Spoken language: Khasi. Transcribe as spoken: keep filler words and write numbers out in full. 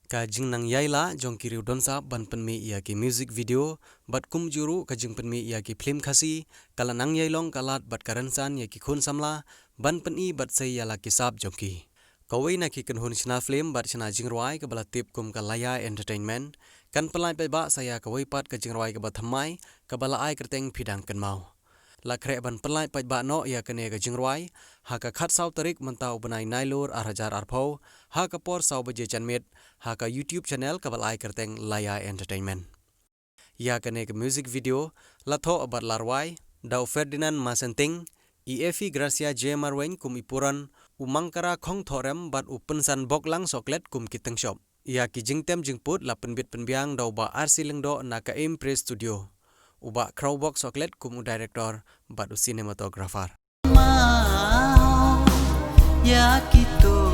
Ka jingnang ïai lah jong ki riew don sap ban pynmih ïa ki music video bad kumjuh ruh ka jingpynmih ïa ki phlim Khasi ka la nang ïai long ka lad bad ka rynsan ïa ki khun samla ban pyni bad sei ïa la ki sap jong ki. Kawei na ki kynhun shna phlim bad shna jingrwai kaba la tip kum ka Laya Entertainment kan pynlait paidbah sa ïa kawei pat ka jingrwai kaba thymmai kaba la ai kyrteng Phi Dang Kynmaw. La khreh ban pynlait paidbah noh ïa kane ka jingrwai ha ka khatsaw tarik mynta u bnai Nailur ar hajar arphew ha ka por saw baje janmiet ha ka YouTube channel kaba la ai kyrteng Laya Entertainment. Ïa kane ka music video la thoh bad la rwai da u Ferdinand Masenting, i Effie Gracia J Marwein kum i Puran, u Mangkara Khongthohrem bad u Pynsan Boklang Soklet kum ki tyngshop. Ïa ki jingtem jingput la pynbit pynbiang da u Bah R C Lyngdoh na ka Impress Studio, u Bah Khrawbok Soklet kum u director bad u cinematographer. Ïa kito